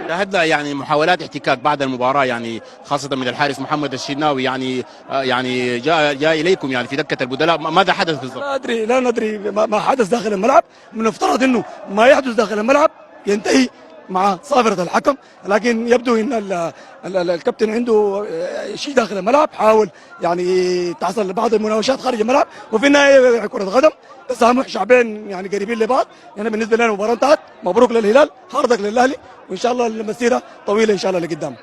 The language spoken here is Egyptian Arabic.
شاهدنا يعني محاولات احتكاك بعد المباراة، يعني خاصة من الحارس محمد الشناوي، يعني يعني جاء اليكم يعني في دكه البدلاء، ماذا حدث بالضبط؟ لا ادري، لا ندري ما حدث داخل الملعب. من المفترض انه ما يحدث داخل الملعب ينتهي مع صافرة الحكم، لكن يبدو ان الكابتن عنده شيء داخل الملعب، حاول يعني تحصل بعض المناوشات خارج الملعب، وفي النهاية كرة قدم، تسامح، شعبين يعني قريبين لبعض. يعني بالنسبة لنا المباراة انتهت، مبروك للهلال، hard luck للاهلي، وان شاء الله المسيرة طويلة ان شاء الله لقدام.